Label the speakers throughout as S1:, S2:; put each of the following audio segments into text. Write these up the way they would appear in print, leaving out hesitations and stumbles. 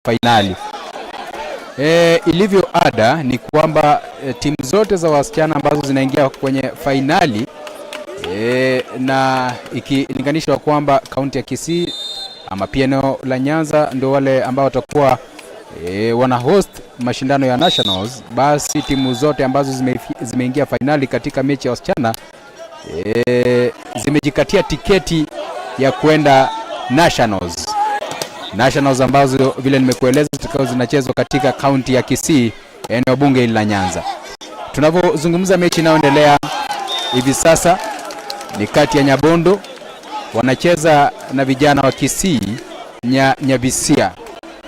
S1: Fainali. Ilivyo ada ni kwamba timu zote za wasichana ambazo zinaingia kwenye fainali, na ikilinganishwa kwamba kaunti ya Kisii ama pia eneo la Nyanza ndio wale ambao watakuwa wana host mashindano ya nationals, basi timu zote ambazo zimeingia fainali katika mechi ya wasichana zimejikatia tiketi ya kwenda nationals. Nationals ambazo vile nimekueleza zitakao zinachezwa katika kaunti ya Kisii, eneo bunge hili la Nyanza. Tunavyozungumza, mechi inayoendelea hivi sasa ni kati ya Nyabondo wanacheza na vijana wa Kisii Nyabisia.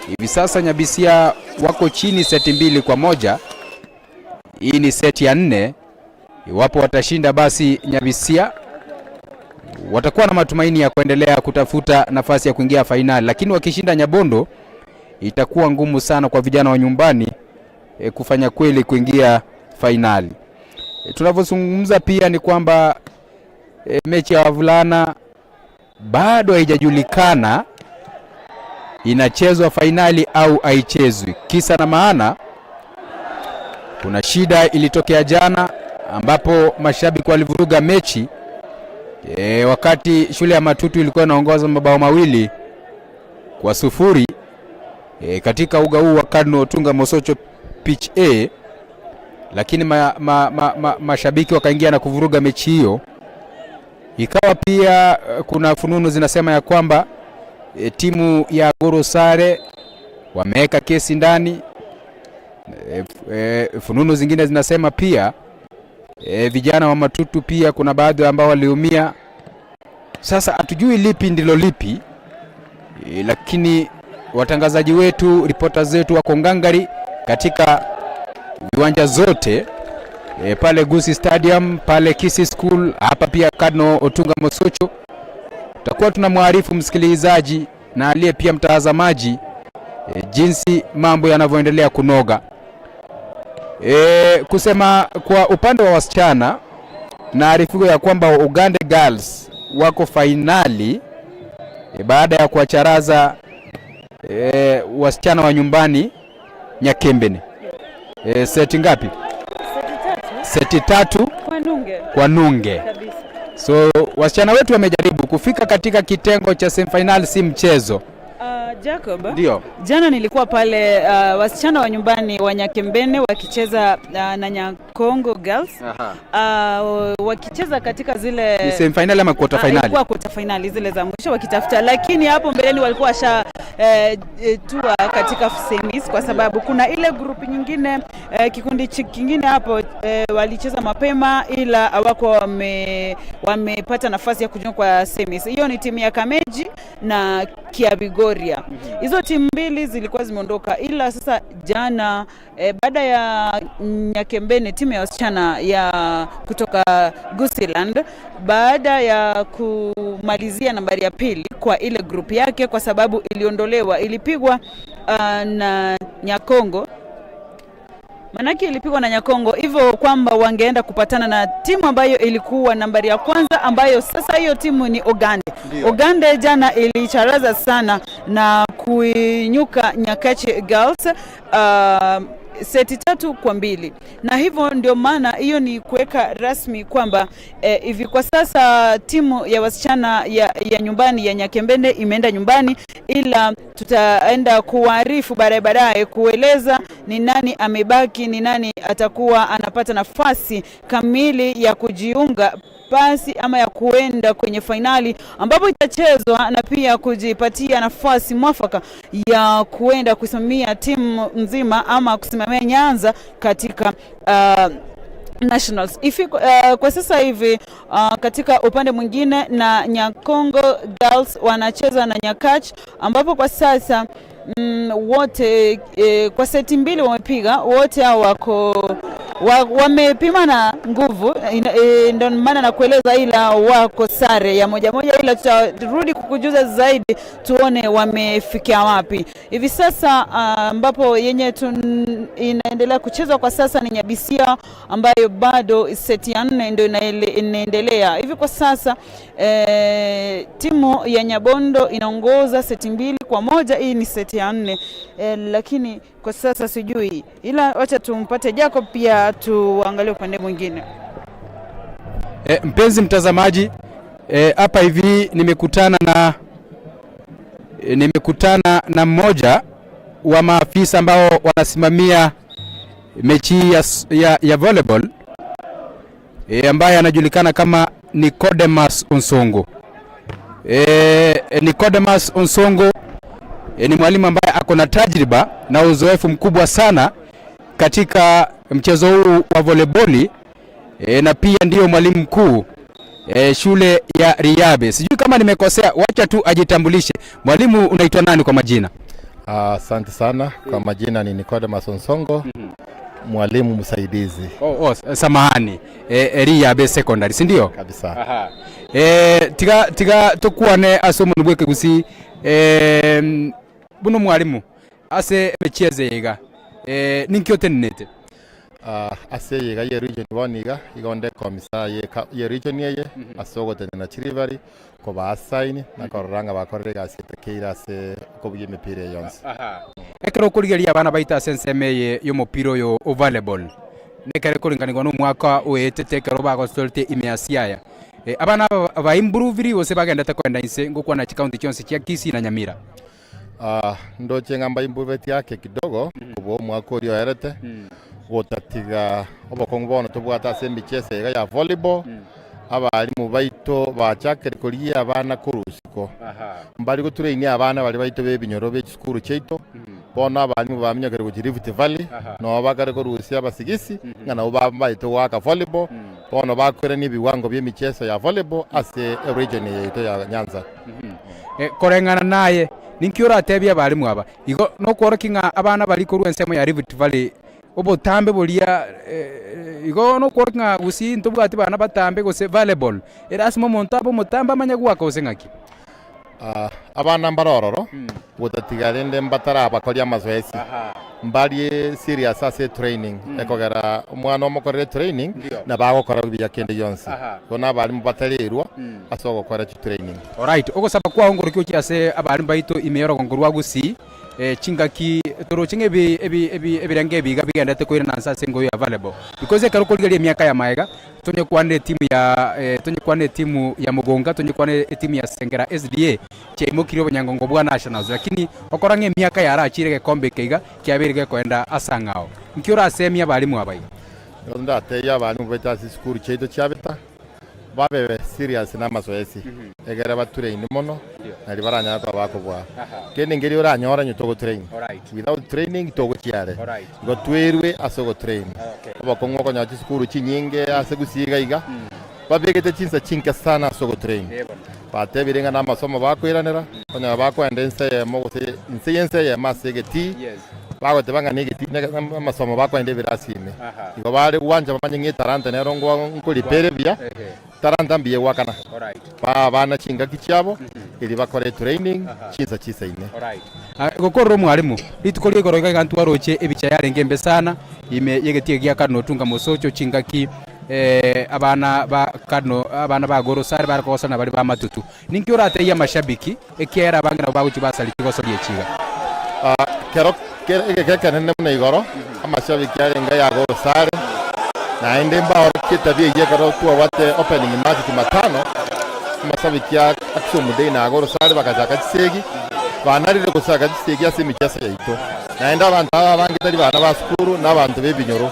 S1: Hivi sasa Nyabisia wako chini seti 2-1. Hii ni seti ya nne. Iwapo watashinda, basi Nyabisia watakuwa na matumaini ya kuendelea kutafuta nafasi ya kuingia fainali, lakini wakishinda Nyabondo itakuwa ngumu sana kwa vijana wa nyumbani kufanya kweli kuingia fainali. Tunavyozungumza pia ni kwamba mechi ya wavulana bado haijajulikana inachezwa fainali au haichezwi. Kisa na maana, kuna shida ilitokea jana ambapo mashabiki walivuruga mechi wakati shule ya Matutu ilikuwa inaongoza mabao 2-0 katika uga huu wa Cardinal Otunga Mosocho pitch A, lakini mashabiki wakaingia na kuvuruga mechi hiyo. Ikawa pia kuna fununu zinasema ya kwamba timu ya Goro Sare wameweka kesi ndani. Fununu zingine zinasema pia vijana wa Matutu pia kuna baadhi ambao waliumia. Sasa hatujui lipi ndilo lipi, lakini watangazaji wetu, ripota zetu wako ngangari katika viwanja zote, pale Gusii Stadium, pale Kisii School, hapa pia Cardinal Otunga Mosocho. Tutakuwa tunamwarifu msikilizaji na aliye pia mtazamaji jinsi mambo yanavyoendelea kunoga. Kusema kwa upande wa wasichana, naarifiwa ya kwamba Uganda Girls wako fainali baada ya kuwacharaza wasichana wa nyumbani Nyakembene. Seti ngapi?
S2: Seti tatu.
S1: Seti tatu
S2: kwa nunge.
S1: Kwa nunge.
S2: Kabisa.
S1: So wasichana wetu wamejaribu kufika katika kitengo cha semifinal, si mchezo.
S2: Jacob,
S1: Ndio.
S2: Jana nilikuwa pale wasichana wa nyumbani wa Nyakembene wakicheza na Nyakongo Girls, wakicheza katika zile
S1: Ni semifinal ama quarter final?
S2: Ilikuwa quarter final zile za mwisho wakitafuta, lakini hapo mbeleni walikuwa washa tua katika semis, kwa sababu kuna ile group nyingine, kikundi kingine hapo walicheza mapema ila hawako wamepata nafasi ya kujiunga kwa semis. Hiyo ni timu ya Kameji na Kiabigoria. Hizo timu mbili zilikuwa zimeondoka, ila sasa jana baada ya Nyakembene, timu ya wasichana ya kutoka Gusiland, baada ya kumalizia nambari ya pili kwa ile group yake, kwa sababu iliondolewa, ilipigwa na Nyakongo, manake ilipigwa na Nyakongo hivyo kwamba wangeenda kupatana na timu ambayo ilikuwa nambari ya kwanza, ambayo sasa hiyo timu ni Ogande. Ogande jana ilicharaza sana na kuinyuka Nyakachi Girls seti 3-2, na hivyo ndio maana hiyo ni kuweka rasmi kwamba hivi kwa sasa timu ya wasichana ya nyumbani ya Nyakembende imeenda nyumbani, ila tutaenda kuwaarifu baadaye baadaye kueleza ni nani amebaki, ni nani atakuwa anapata nafasi kamili ya kujiunga pasi ama ya kuenda kwenye fainali ambapo itachezwa na pia kujipatia nafasi mwafaka ya kuenda kusimamia timu nzima ama kusimamia Nyanza katika nationals. Kwa sasa hivi katika upande mwingine na Nyakongo Girls wanacheza na Nyakach ambapo kwa sasa wote kwa seti mbili wamepiga wote hao wako Wamepimana nguvu, ndio maana nakueleza, ila wako sare ya 1-1, ila tutarudi kukujuza zaidi tuone wamefikia wapi hivi sasa, ambapo yenye inaendelea kuchezwa kwa sasa ni Nyabisia ambayo bado seti ya nne ndio inaendelea hivi kwa sasa. Timu ya Nyabondo inaongoza seti 2-1. Hii ni seti ya nne, lakini kwa sasa sijui, ila wacha tumpate Jacob pia tuangalie upande mwingine.
S1: Mpenzi mtazamaji, hapa hivi nimekutana na mmoja wa maafisa ambao wanasimamia mechi ya volleyball, ambaye anajulikana kama Nicodemus Onsongo. Nicodemus Onsongo ni mwalimu ambaye ako na tajriba na uzoefu mkubwa sana katika mchezo huu wa volleyball, na pia ndiyo mwalimu mkuu shule ya Riabe. Sijui kama nimekosea, wacha tu ajitambulishe. Mwalimu, unaitwa nani kwa majina?
S3: Asante sana kwa majina ni Nicodemus Onsongo, mwalimu msaidizi.
S1: Oh, samahani, Riabe Secondary, si ndio?
S3: Kabisa.
S1: Aha. Tiga tukwane ase omonto bweke gusi, buno mwalimu ase emichezo iga, ninki otenenete?
S3: Ase yiga ye region bono iga igo nde komisa ye region eye ase ogotenena chirivari koba assign na korora ng'a bakorire egasi etekeire ase okobugia emipira eye yonsi.
S1: Ekero okorigeria abana baita ase ensemo eye y'omopira oyo o volleyball, nekere koringanigwa na omwaka oetete ekero bagosorete ime ya Siaya, abana aba baimproviri gose bagendete kwenda inse ngokwana chikaunti chionsi chia Kisii na Nyamira?
S3: Ndoche ng'amba improvement yake kidogo kubwa omwaka oria oerete gotatiga obokong'u bono tobwate ase emicheso iga ya volleyball, abarimu baito bachakire koria abana korusiko mbari goturainia abana bari baito bebinyoro be chisukuru chiaito. Bono abarimu baminyokere gochi Rift Valley no bakare korusia abasigisi ng'a nabo babaete goaka volleyball, bono bakorania ebiwango bia emicheso ya volleyball ase region yaito ya Nyanza.
S1: Koreng'ana naye, ninki oratebia abarimu aba igo nokworokia ng'a abana bari korwa ensemo ya Rift Valley obotambe boria, igo nokworokia ng'a gusii ntobwati bana batambe gose volleyball erasima omonto abe omotambe amanye gwaka gose ng'aki?
S3: Abana mbarororo gotatiga rende mbatarabakoria amazoezi mbari serious ase training ekogera omwana omokorere training na bagokora buya kende gionsi bono abarimu batarerwa ase ogokora chitraining.
S1: Alright, ogosaba kwao ngoroki ochi ase abarimu baito ime yorogongo rwa Gusii, chingaki toroche ng'a ebi ebirenge ebiga bigendete koirana nse ase engoyo ya volleyball, because ekero okorigeria emiaka ya maega tonyekwanire etimu ya tonyekwanire etimu ya Mugonga, tonyekwanire etimu ya Sengera SDA chiaimokire obonyangongo bwa nationals, lakini okora ng'a emiaka yarachire gekombe eke iga kiabeire gekoenda ase ang'ao. Nki orasemia abarimu aba iga?
S3: Igo ndateia abarimu baito ase esukuru chiaito chiabeta babe serious na amazoezi egere batrain mono nari baranyara koba bakobua kende ngeri oranyora nyo togotrain. Without training togochiare. Igo twerwe ase ogotrain obokong'u okonyora chisukuru chinyinge ase gusiga iga babegete chinsa chinke sana ase ogotrain, batebire ng'a na amasomo bakoiranera onyora bakoenda ense eyemo gose inse yense eyemo ase egetii bagoteba ng'a na egetii amasomo bakoenda ebirasi ime igo bare gwancha bamanye ng'a etalanta nero nkoripere buya talanta mbuya gwakana ba abana chingaki chiabo eri bakore training chinsa chisaine.
S1: Gokorera omwarimu rituko ria igoro iga iga ntwaroche ebicha yarenge embe sana ime yegetie gia Cardinal Otunga Mosocho chingaki, abana ba Cardinal, abana ba Gorosare bari kogosana bari ba Matutu. Ninki orateia amashabiki ekiera abange nabo bagochi basari chigosoria echiga?
S3: Kero egeke kenene muno igoro amashabiki arenga ya Gorosare naende mbaorokie tabia eywo ekero twabwate opening match Jumatano, amashabiki a Kisumu Day na Gorosare bagachaka chisegi banarire gosaka chisegi ase emicheso yaito naende abantu aba abange tari bana ba sukuru na abantu b'ebinyoro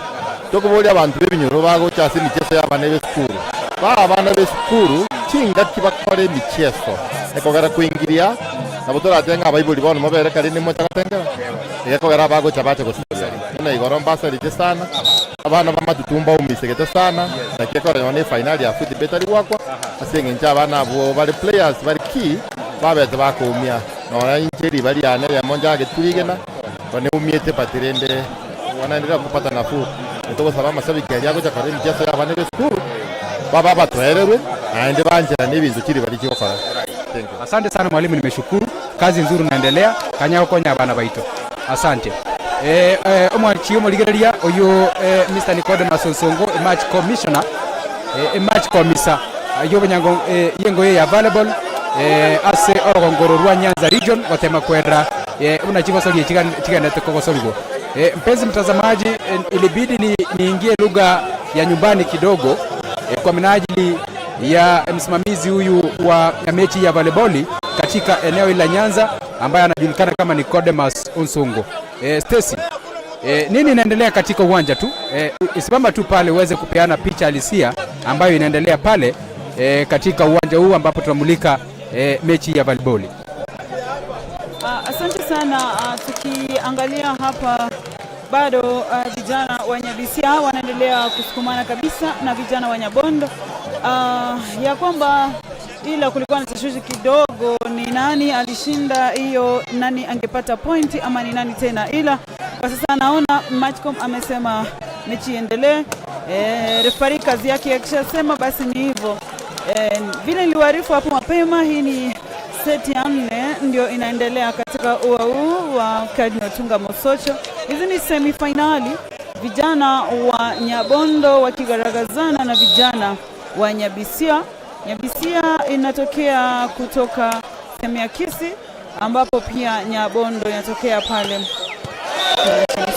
S3: tokoboria abantu b'ebinyoro bagocha ase emicheso ya abana b'esukuru ba abana b'esukuru chingaki bakora emicheso ekogera kuingiria nabo toratenga abaibori bono mobere kare nimo chagatengera egekogera bagocha bache gosaria bono igoro mbasarite sana abana bamatutumba umisegete sana naki ekora yone efinali ya football etari gwakwa ase eng'encho abana abwo bari players bari key babete bakoumia nora inche riba riane riamo njageturigena bane umiete but rende Wanaendelea kupata nafuu. Nitogosaba amashabiki aria gocha kora emicheso ya abana be esukuru baba batwererwe naende banjera na ebinto chiri bari chigokora. Thank you.
S1: Asante sana mwalimu, nimeshukuru. Kazi nzuri unaendelea kanyagokonya abana baito. Asante. Omwanchi omorigereria oyo Mr. Nicodemus Onsongo, match commissioner, match commissar yobonyango yengo ye available ase orogongoro rwa Nyanza region gotema kwera una chigosoria chiganete kogosorigwo. Mpenzi mtazamaji, ilibidi niingie lugha ya nyumbani kidogo kwa minajili ya msimamizi huyu wa mechi ya volleyball katika eneo la Nyanza ambaye anajulikana kama Nicodemus Onsungo. Stacy, nini inaendelea katika uwanja tu? Simama tu pale uweze kupeana picha halisia ambayo inaendelea pale katika uwanja huu ambapo tunamulika mechi ya volleyball.
S2: Asante sana. Tukiangalia hapa bado vijana wa Nyabisia wanaendelea kusukumana kabisa na vijana wa Nyabondo, ya kwamba ila kulikuwa na tashwishi kidogo, ni nani alishinda hiyo, nani angepata pointi ama ni nani tena, ila kwa sasa naona Matchcom amesema mechi iendelee. Refari kazi yake akishasema basi ni hivyo. Vile niliwaarifu hapo mapema, hii ni seti ya nne ndio inaendelea katika ua huu wa Cardinal Otunga Mosocho. Hizi ni semifinali, vijana wa Nyabondo wakigaragazana na vijana wa Nyabisia. Nyabisia inatokea kutoka sehemu ya Kisii, ambapo pia Nyabondo inatokea pale.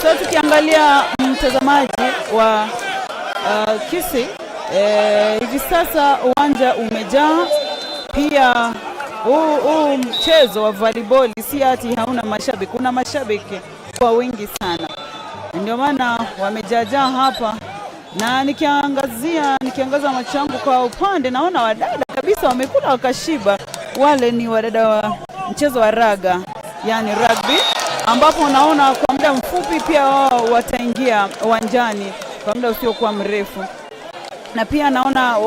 S2: So tukiangalia mtazamaji wa Kisii, hivi sasa uwanja umejaa pia. Huu mchezo wa volleyball si ati hauna mashabiki, kuna mashabiki kwa wingi sana, ndio maana wamejaajaa hapa, na nikiangaza macho yangu kwa upande, naona wadada kabisa wamekula wakashiba. Wale ni wadada wa mchezo wa raga, yani rugby, ambapo unaona kwa muda mfupi pia wao wataingia uwanjani kwa muda usiokuwa mrefu na pia naona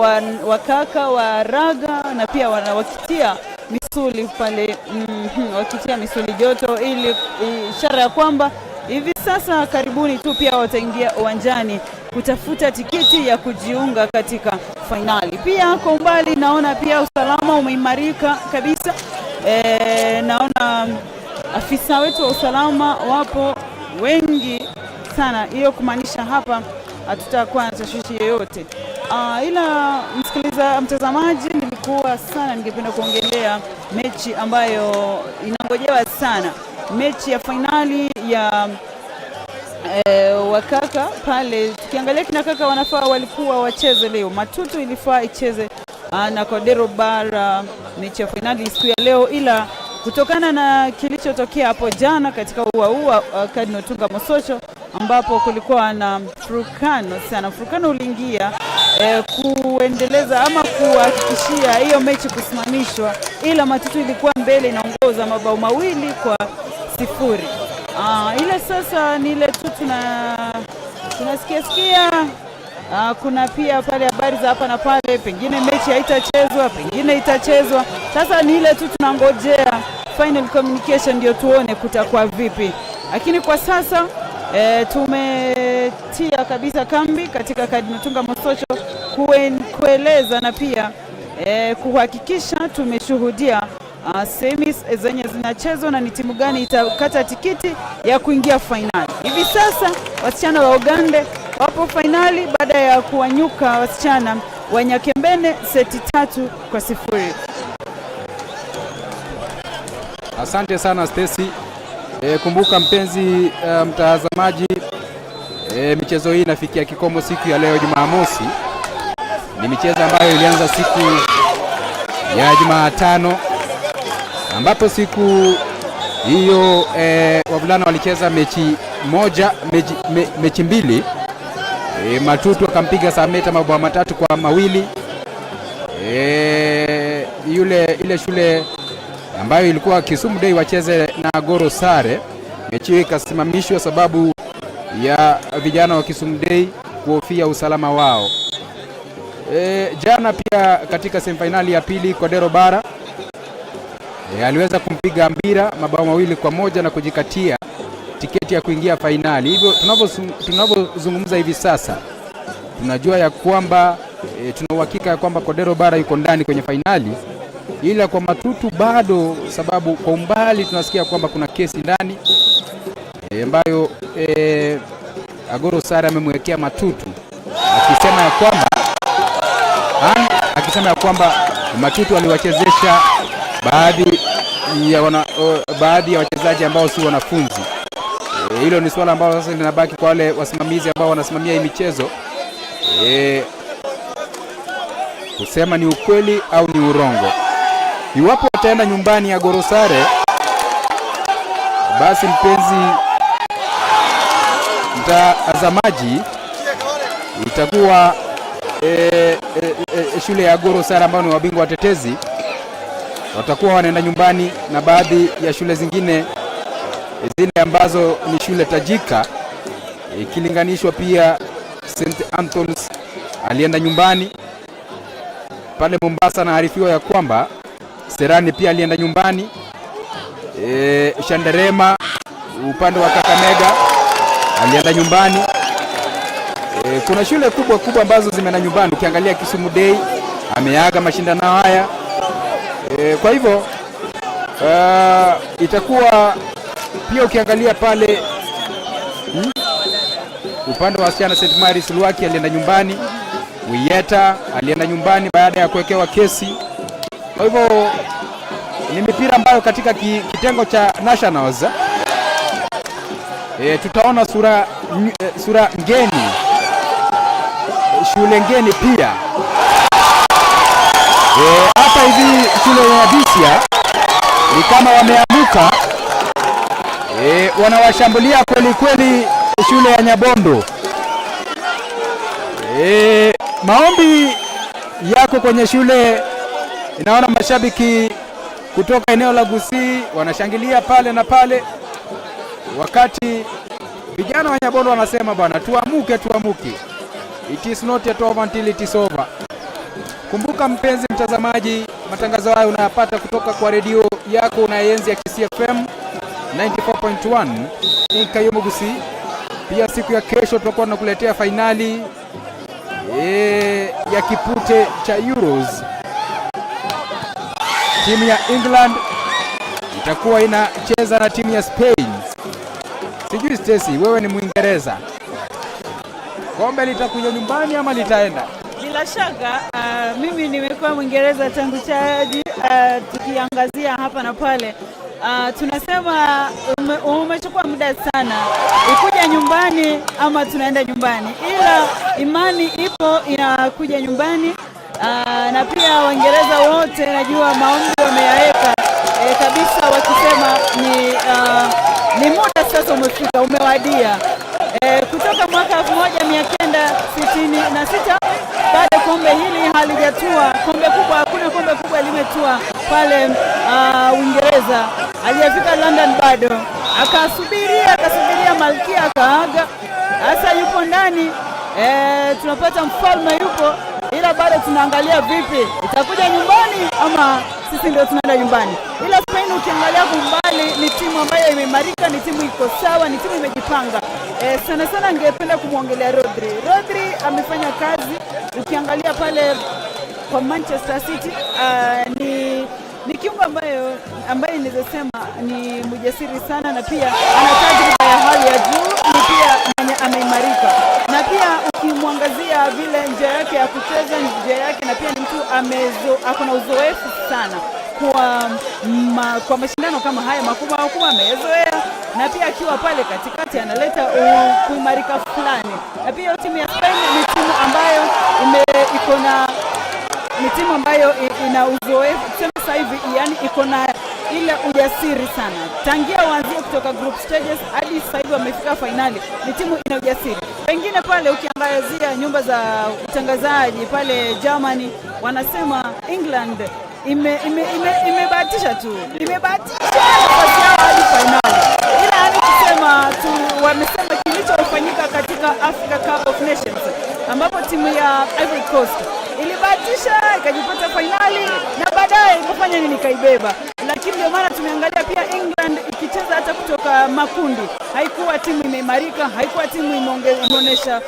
S2: wakaka wa raga na pia wakitia misuli pale, wakitia misuli joto, ili ishara ya kwamba hivi sasa karibuni tu pia wataingia uwanjani kutafuta tikiti ya kujiunga katika fainali. Pia kwa umbali naona pia usalama umeimarika kabisa. Naona afisa wetu wa usalama wapo wengi sana, hiyo kumaanisha hapa hatutakuwa na tashwishi yoyote. Ila msikiliza mtazamaji, nilikuwa sana ningependa kuongelea mechi ambayo inangojewa sana, mechi ya fainali ya wakaka pale. Tukiangalia kina kaka wanafaa walikuwa wacheze leo, Matutu ilifaa icheze na Kodero Bara mechi ya fainali siku ya leo, ila kutokana na kilichotokea hapo jana katika ua huu wa Cardinal Otunga Mosocho ambapo kulikuwa na mfurukano sana, mfurukano uliingia kuendeleza ama kuhakikishia hiyo mechi kusimamishwa, ila Matutu ilikuwa mbele inaongoza mabao 2-0. Ile sasa ni ile tu tunasikia sikia. Kuna pia pale habari za hapa na pale, pengine mechi haitachezwa, pengine itachezwa. Sasa ni ile tu tunangojea final communication ndio tuone kutakuwa vipi, lakini kwa sasa tumetia kabisa kambi katika Cardinal Otunga Mosocho kueleza na pia kuhakikisha tumeshuhudia semis zenye zinachezwa na ni timu gani itakata tikiti ya kuingia fainali. Hivi sasa wasichana wa Uganda wapo fainali baada ya kuwanyuka wasichana wa Nyakembene seti 3-0.
S1: Asante sana Stacy. Kumbuka mpenzi mtazamaji, michezo hii inafikia kikomo siku ya leo Jumamosi. Ni michezo ambayo ilianza siku ya Jumatano, ambapo siku hiyo wavulana walicheza mechi moja, mechi mbili. Matutu akampiga Sameta mabao 3-2. Ile shule ambayo ilikuwa Kisumu Day wacheze na Goro sare, mechi hiyo ikasimamishwa sababu ya vijana wa Kisumu Day kuhofia usalama wao. Jana pia katika semifinali ya pili Kodero Bara aliweza kumpiga Mbira mabao 2-1 na kujikatia tiketi ya kuingia fainali. Hivyo tunavyozungumza hivi sasa tunajua ya kwamba tuna uhakika ya kwamba Kodero Bara yuko ndani kwenye fainali, ila kwa Matutu bado, sababu kwa umbali tunasikia kwamba kuna kesi ndani ambayo Agoro Sare amemwekea Matutu akisema ya kwamba Matutu aliwachezesha baadhi ya wachezaji ambao si wanafunzi. Hilo ni swala ambalo sasa linabaki kwa wale wasimamizi ambao wanasimamia hii michezo kusema ni ukweli au ni urongo. Iwapo wataenda nyumbani ya Gorosare, basi mpenzi mtazamaji, itakuwa shule ya Gorosare ambao ni wabingwa watetezi watakuwa wanaenda nyumbani na baadhi ya shule zingine zile ambazo ni shule tajika ikilinganishwa. Pia St Anthony's alienda nyumbani pale Mombasa, naarifiwa ya kwamba Serani pia alienda nyumbani. Shanderema upande wa Kakamega alienda nyumbani. Kuna shule kubwa kubwa ambazo zimeenda nyumbani. Ukiangalia Kisumu Day ameaga mashindano haya. Kwa hivyo itakuwa pia ukiangalia pale upande wa wasichana St Mary's Lwaki alienda nyumbani, Wiyeta alienda nyumbani baada ya kuwekewa kesi. Kwa hivyo ni mipira ambayo katika kitengo cha nationals tutaona sura ngeni, shule ngeni pia hapa hivi shule ya Bisia ni kama wameamuka, wanawashambulia kweli kweli shule ya Nyabondo. Maombi yako kwenye shule, inaona mashabiki kutoka eneo la Gusii wanashangilia pale na pale, wakati vijana wa Nyabondo wanasema bwana, tuamuke, tuamuke, it is not yet over until it is over. Kumbuka mpenzi mtazamaji, matangazo haya unayapata kutoka kwa redio yako unayenzi ya Kisii FM 94.1 Inkayomo Gusii. Pia siku ya kesho tutakuwa tunakuletea fainali ya kipute cha Euros. Timu ya England itakuwa inacheza na timu ya Spain. Sijui Stacy, wewe ni Mwingereza, kombe litakuja nyumbani ama litaenda?
S2: Bila shaka mimi nimekuwa Mwingereza tangu chaji, tukiangazia hapa na pale, tunasema umechukua muda sana ukuja nyumbani ama tunaenda nyumbani, ila imani ipo inakuja nyumbani. Na pia Waingereza wote najua maombi wameyaweka kabisa, wakisema ni muda sasa umefika, umewadia. Kutoka mwaka 1966 bado kombe hili halijatua kombe kubwa, hakuna kombe kubwa limetua pale Uingereza, halijafika London bado. Akasubiria akasubiria, malkia akaaga, sasa yupo ndani, tunapata mfalme yupo, ila bado tunaangalia vipi itakuja nyumbani ama sisi ndio tunaenda nyumbani. Ila Spain ukiangalia kwa umbali ni timu ambayo imeimarika, ni timu iko sawa, ni timu imejipanga. Sana sana ningependa kumwongelea Rodri. Rodri amefanya kazi, ukiangalia pale kwa Manchester City, ni kiungo ambaye ninaweza sema ni mjasiri sana na pia ana tajriba ya hali ya juu, ni pia mwenye ameimarika, na pia ukimwangazia vile njia yake ya kucheza, njia yake, na pia ni mtu ako na uzoefu sana kwa mashindano kama haya makubwa makubwa amezoea, na pia akiwa pale katikati analeta kuimarika fulani, na pia timu ya Spain ni timu ambayo iko na ni timu ambayo ina uzoefu tuseme sasa hivi, yani iko na ile ujasiri sana tangia waanzie kutoka group stages hadi sasa hivi wamefika fainali. Ni timu ina ujasiri. Pengine pale ukiangazia nyumba za utangazaji pale Germany wanasema England imebahatisha tu, imebahatisha nafasi yao hadi fainali, ila yani kusema tu, wamesema kilichofanyika katika Africa Cup of Nations ambapo timu ya Ivory Coast ilibahatisha ikajipata fainali na baadaye ikafanya nini, ikaibeba. Lakini ndio maana tumeangalia pia England ikicheza hata kutoka makundi. Haikuwa timu imeimarika, haikuwa timu imeonyesha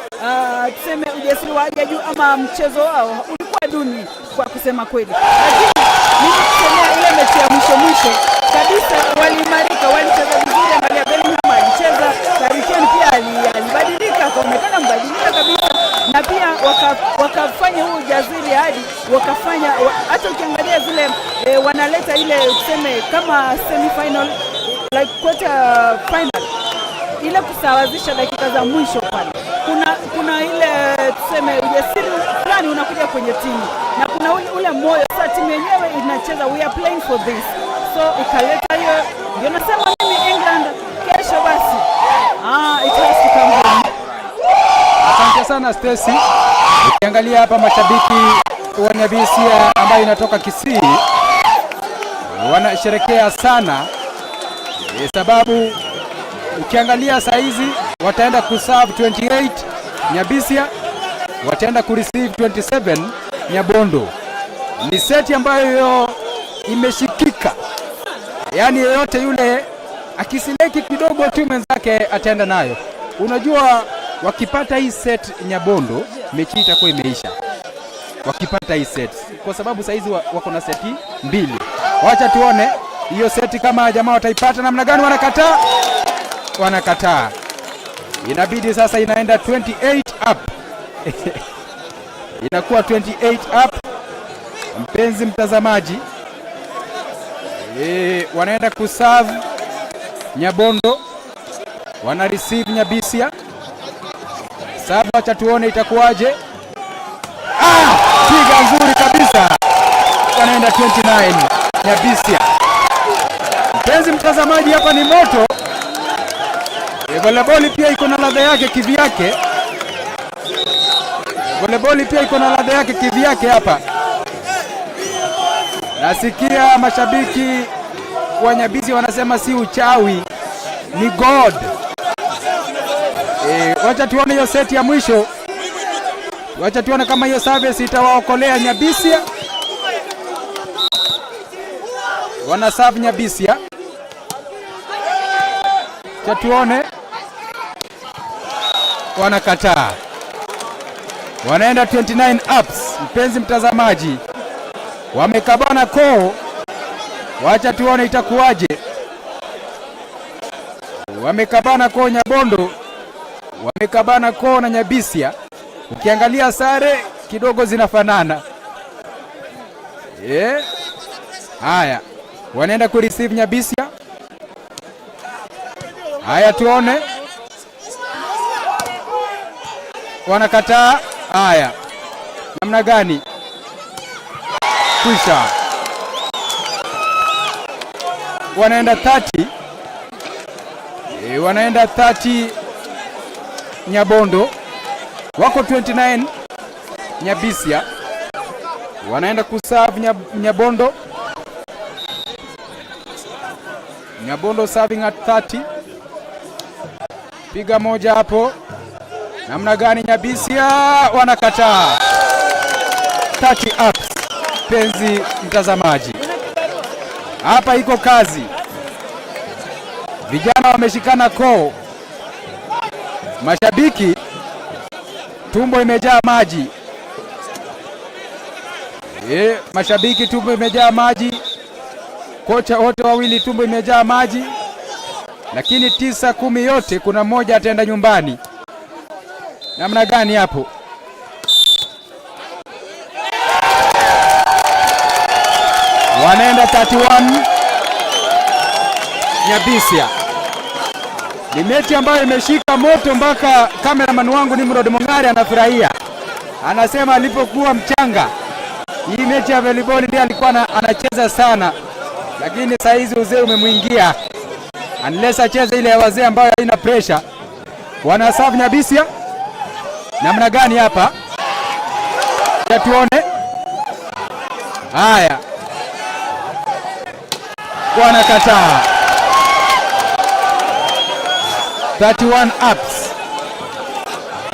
S2: tuseme ujasiri wa hali ya juu ama mchezo wao ulikuwa duni kwa kusema kweli, lakini mimi kusemea ile mechi ya mwisho mwisho kabisa waliimarika, walicheza vizuri. Angalia, Bellingham alicheza, Harry Kane pia alibadilika, akaonekana mbadilika kabisa, na pia wakafanya huu ujasiri hadi wakafanya hata ukiangalia zile wanaleta ile tuseme kama semi final, like quarter final, ile kusawazisha dakika za mwisho pale, kuna ile tuseme ujasiri fulani unakuja kwenye timu na kuna ule moyo sasa, timu yenyewe inacheza, we are playing for this, so ikaleta hiyo. Ndio nasema mimi England kesho basi, it has to come home.
S1: Asante sana, Stacy. Ukiangalia hapa mashabiki wa Nyabisia ambayo inatoka Kisii wanasherekea sana sababu ukiangalia saa hizi wataenda kuserve 28 Nyabisia, wataenda kureceive 27 Nyabondo. Ni seti ambayo imeshikika, yaani yeyote yule akisileki kidogo tu mwenzake ataenda nayo. Unajua, wakipata hii set Nyabondo, mechi itakuwa imeisha wakipata hii set, kwa sababu saizi wako na seti mbili. Wacha tuone hiyo seti kama jamaa wataipata namna gani. Wanakataa, wanakataa, inabidi sasa inaenda 28 up inakuwa 28 up, mpenzi mtazamaji. Wanaenda kuserve Nyabondo, wana receive Nyabisia. Sasa wacha tuone itakuwaje. Piga nzuri kabisa, wanaenda 29 Nyabisia. Mpenzi mtazamaji, hapa ni moto. Volleyball pia iko na ladha yake kivyake. Volleyball pia iko na ladha yake kivyake hapa. Nasikia mashabiki wa Nyabisi wanasema si uchawi, ni God. Wacha tuone hiyo seti ya mwisho. Wacha tuone kama hiyo service itawaokolea Nyabisia. Wana serve Nyabisia. Wacha tuone. Wanakataa. Wanaenda 29 ups, mpenzi mtazamaji. Wamekabana koo. Wacha tuone itakuwaje. Wamekabana koo Nyabondo, wamekabana koo na Nyabisia. Ukiangalia sare kidogo zinafanana. Yeah. Haya, wanaenda ku receive Nyabisia. Haya, tuone. Wanakataa. Haya, namna gani? Kwisha. Wanaenda 30. Wanaenda 30 Nyabondo, wako 29 Nyabisia, wanaenda kuserve Nyabondo. Nyabondo serving at 30. Piga moja hapo. Namna gani Nyabisia wanakataa. 30 ups, mpenzi mtazamaji. Hapa iko kazi. Vijana wameshikana koo. Mashabiki tumbo imejaa maji. Mashabiki tumbo imejaa maji. Kocha wote wawili tumbo imejaa maji. Lakini 9-10 yote kuna mmoja ataenda nyumbani. Namna gani hapo? Wanaenda 31 Nyabisia. Ni mechi ambayo imeshika moto mpaka cameraman wangu Nimrod Mong'are anafurahia. Anasema alipokuwa mchanga hii mechi ya volleyball ndiye alikuwa anacheza sana, lakini saa hizi uzee umemwingia. Unless acheze ile ya wazee ambayo haina pressure. Wanaserve Nyabisia. Namna gani hapa? Acha tuone. Haya. Wanakataa. 31 ups.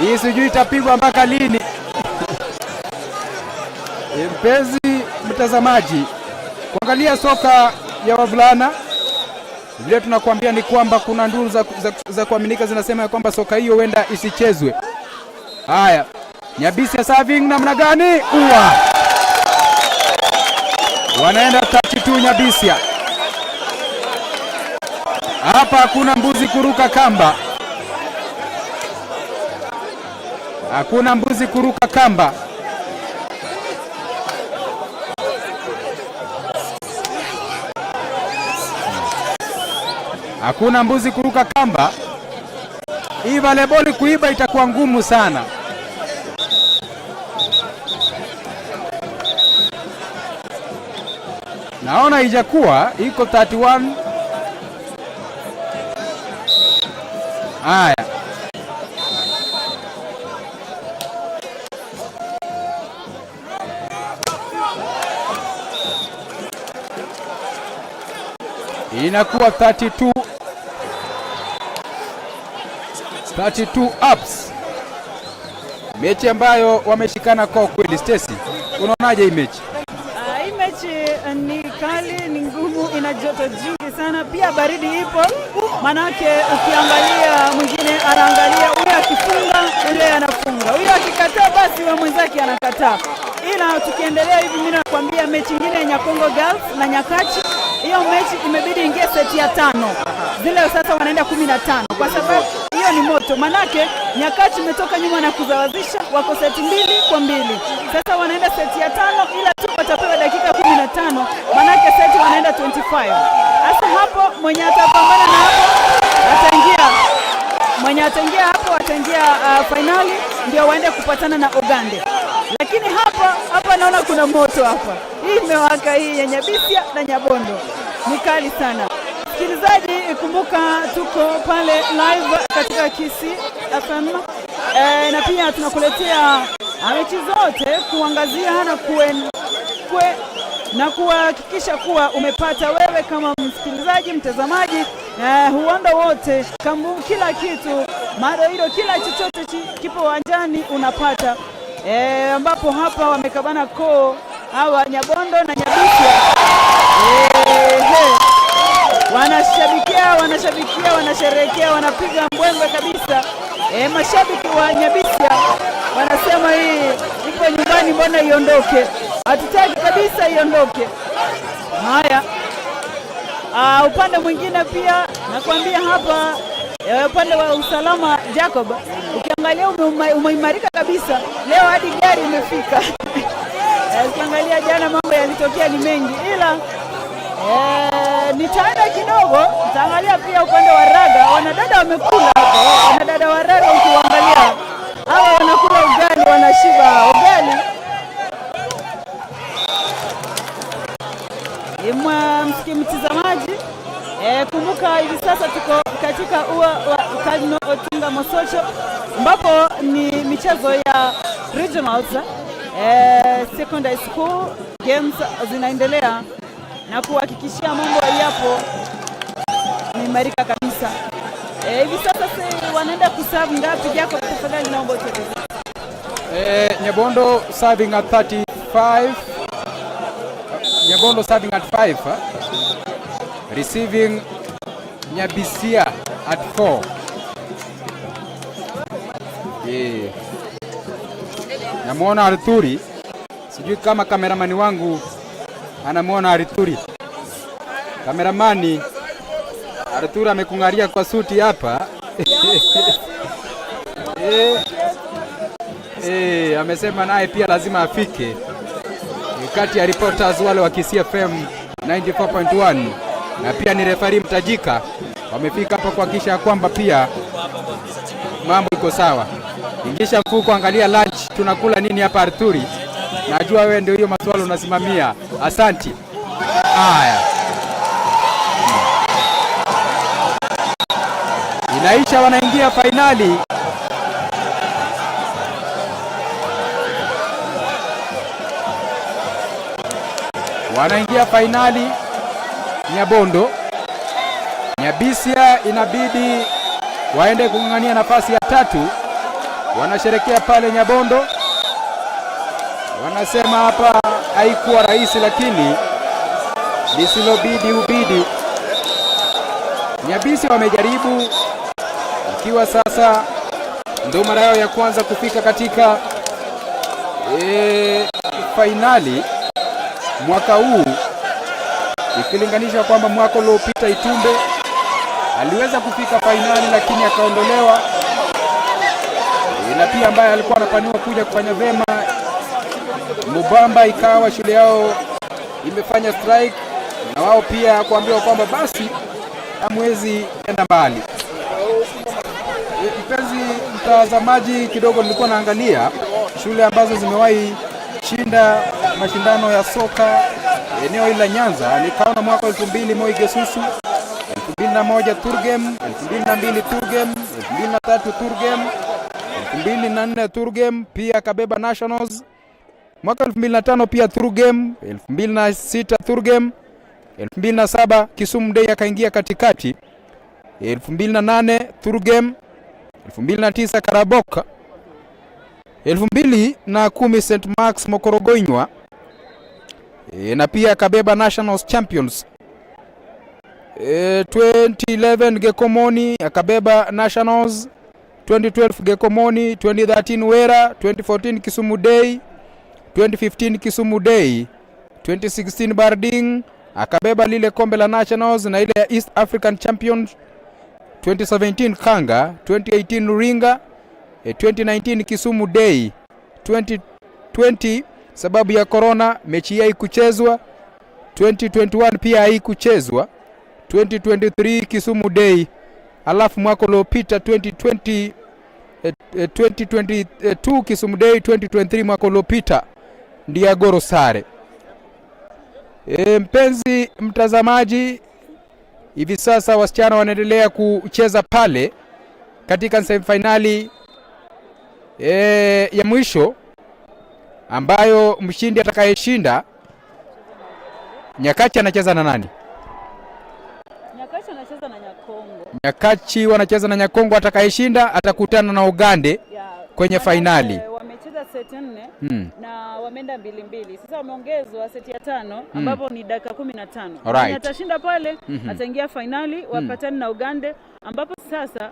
S1: Hii sijui itapigwa mpaka lini. Mpenzi mtazamaji, kuangalia soka ya wavulana Vile tunakuambia ni kwamba kuna nduru za kuaminika zinasema ya kwamba soka hiyo huenda isichezwe. Haya, Nyabisia serving namna gani? Uwa wanaenda 32 Nyabisia. Hapa hakuna mbuzi kuruka kamba, hakuna mbuzi kuruka kamba. Hakuna mbuzi kuruka kamba. Hii volleyball kuiba itakuwa ngumu sana. Naona ijakuwa iko 31. Haya, inakuwa 32, 32 ups, mechi ambayo wameshikana kwa kweli. Stacy, unaonaje hii mechi?
S2: Hii mechi ni kali, ni ngumu, ina joto jingi sana, pia baridi ipo. Manake ukiangalia mwingine anaangalia huyu akifunga, yule anafunga, huyu akikataa, basi wa mwenzake anakataa. Ila tukiendelea hivi, mimi nakwambia mechi nyingine ya Nyakongo Girls na Nyakachi, hiyo mechi imebidi ingie seti ya tano, zile sasa wanaenda 15 kwa sababu hiyo ni moto, manake Nyakachi imetoka nyuma na kuzawazisha, wako seti 2-2. Sasa wanaenda seti ya tano, ila tu watapewa dakika 15, manake seti wanaenda 25. Sasa hapo mwenye atapambana na hapo ataingia, mwenye ataingia hapo ataingia fainali, ndio waende kupatana na Ogande. Lakini hapa hapa naona kuna moto hapa, hii imewaka hii ya Nyabisia na Nyabondo ni kali sana. Msikilizaji, kumbuka tuko pale live katika Kisii FM na pia tunakuletea mechi zote kuangazia na na kuhakikisha kuwa umepata wewe kama msikilizaji, mtazamaji, huanda wote kambu, kila kitu madoido, kila chochote kipo uwanjani unapata, ambapo hapa wamekabana koo hawa Nyabondo na Nyabisia. Wanashabikia, wanashabikia, wanasherehekea, wanapiga mbwembwe kabisa. Mashabiki wa Nyabisia wanasema hii ipo nyumbani, mbona iondoke? Hatutaki kabisa iondoke. Haya, upande mwingine pia nakwambia hapa upande wa usalama Jacob, ukiangalia umeimarika kabisa leo, hadi gari imefika. Ukiangalia jana mambo yalitokea ni mengi, ila nitaenda kidogo, nitaangalia pia upande wa raga. Wanadada wamekula hapa, wanadada wa raga ukiwaangalia hawa wanakula ugali, wanashiba ugali. Mtazamaji, kumbuka hivi sasa tuko katika ua wa Cardinal Otunga Mosocho ambapo ni michezo ya regionals secondary school games zinaendelea na kuhakikishia mambo yapo imeimarika kabisa. Hivi sasa si wanaenda kuserve ngapi? Jacob, tafadhali naomba utueleze.
S1: Nyabondo serving at 35. Nyabondo serving at 5. Receiving Nyabisia at 4. Namuona Arthuri, sijui kama kameramani wangu anamuona Arthuri. Kameramani Arthuri amekung'aria kwa suti hapa. Amesema naye pia lazima afike. Ni kati ya reporters wale wa Kisii FM 94.1 na pia ni refari mtajika, wamefika hapa kuhakikisha kwamba pia mambo iko sawa. Ingisha mfuko, angalia lunch tunakula nini hapa Arthuri. Najua wewe ndio hiyo maswala unasimamia. Asanti. Haya, inaisha, wanaingia fainali. Wanaingia fainali Nyabondo. Nyabisia inabidi waende kung'ang'ania nafasi ya tatu. Wanasherekea pale Nyabondo, wanasema hapa haikuwa rahisi, lakini lisilobidi hubidi. Nyabisi wamejaribu, ikiwa sasa ndio mara yao ya kwanza kufika katika fainali mwaka huu, ikilinganishwa kwamba mwaka uliopita Itumbe aliweza kufika fainali lakini akaondolewa, na pia ambaye alikuwa anapaniwa kuja kufanya vema Mubamba, ikawa shule yao imefanya strike na wao pia kuambiwa kwamba basi hamwezi enda mbali. Mpenzi mtazamaji, kidogo nilikuwa naangalia shule ambazo zimewahi shinda mashindano ya soka eneo hili la Nyanza, nikaona mwaka 2000 Moi Gesusu, 2001 Turgem, 2002 Turgem, 2003 Turgem, 2004 Turgem pia akabeba Nationals. Mwaka 2005 pia Turgem, 2006 Turgem, 2007 Kisumu Day akaingia katikati, 2008 Turgem, 2009 Karaboka, 2010 St Marks Mokorogoinywa, na pia akabeba Nationals Champions. 2011 Gekomoni akabeba Nationals, 2012 Gekomoni, 2013 Wera, 2014 Kisumu Day, 2015 Kisumu Day, 2016 Barding akabeba lile kombe la Nationals na ile ya East African Champions, 2017 Kanga, 2018 Ruringa, 2019 Kisumu Day, 2020 sababu ya corona mechi hii haikuchezwa, 2021 pia haikuchezwa, 2023 Kisumu Day, alafu mwaka uliopita 2020 2022 Kisumu Day, 2023 mwaka uliopita Ndiagoro sare. Mpenzi mtazamaji, hivi sasa wasichana wanaendelea kucheza pale katika semifinali ya mwisho ambayo mshindi atakayeshinda. Nyakachi anacheza na nani?
S2: Nyakachi anacheza na Nyakongo.
S1: Nyakachi wanacheza na Nyakongo, atakayeshinda atakutana na Ugande
S2: Ya,
S1: kwenye
S2: manake
S1: fainali.
S2: Wamecheza seti nne na wameenda mbili mbili. Sasa wameongezwa seti ya tano ambapo ni dakika 15. Mwenye atashinda pale ataingia fainali wapatane na Ugande, ambapo sasa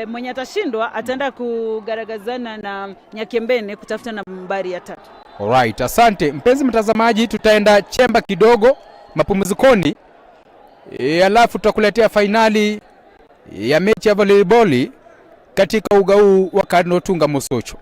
S2: mwenye atashindwa ataenda kugaragazana na Nyakembene kutafuta nambari ya tatu.
S1: Alright, asante mpenzi mtazamaji, tutaenda chemba kidogo mapumzikoni, alafu tutakuletea fainali ya mechi ya volleyball katika uga huu wa Kanotunga Mosocho.